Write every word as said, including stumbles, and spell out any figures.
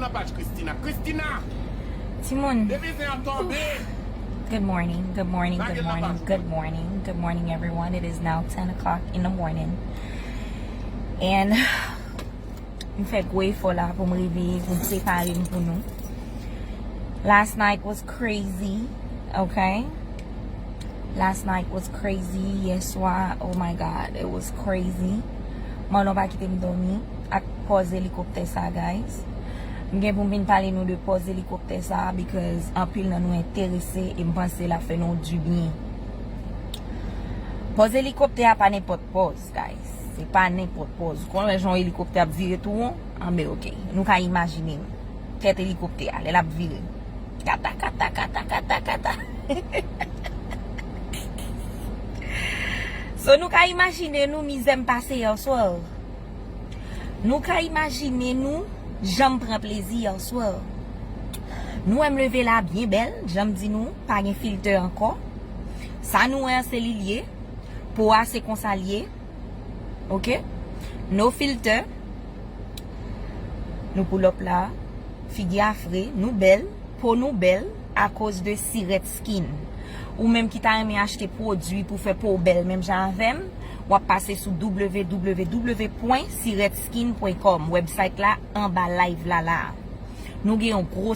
Nan paj Christina. Christina! Timoun. Depi zen ap tonbe! Good morning, good morning, good morning, good morning, good morning, everyone. It is now ten o'clock in the morning. And m fè gwo efò la pou m reveye, pou m prepare m pou nou. Last night was crazy, okay? Last night was crazy. Yèswa, oh my God, it was crazy. Manno pa kite m dòmi ak pòz elikoptè sa, guys. M gen pou m vin pale nou de pòz elikoptè sa because anpil nan nou enterese e m panse l ap fè nou dibyen. Pòz elikoptè a pa nenpòt pòz, guys. Se pa nenpòt pòz. Ou konn wè jan yon elikoptè ap vire tou won? Anben, oke. Nou ka imajine nou. Tèt elikoptè a, lè l ap vire. Kata, kata, kata, kata, kata. So, nou ka imajine nou mizè m pase yè swa. Nou ka imajine nou jan m pran plezi yè swa. Nou wè m leve la byen bèl, jan m di nou, pa gen filtè ankò. Sa nou wè an se li l ye, po a se konsa l ye. Oke? No filter. Nou pull up la. Figi a fre, nou bèl, po nou bèl akoz de Siret Skin. Ou menm ki ta renmen achte pwodui pou fè po w bèl menm jan avè m, w ap pase sou w w w pwen siret skin pwen kòm, website la anba live la la. Nou gen yon gwo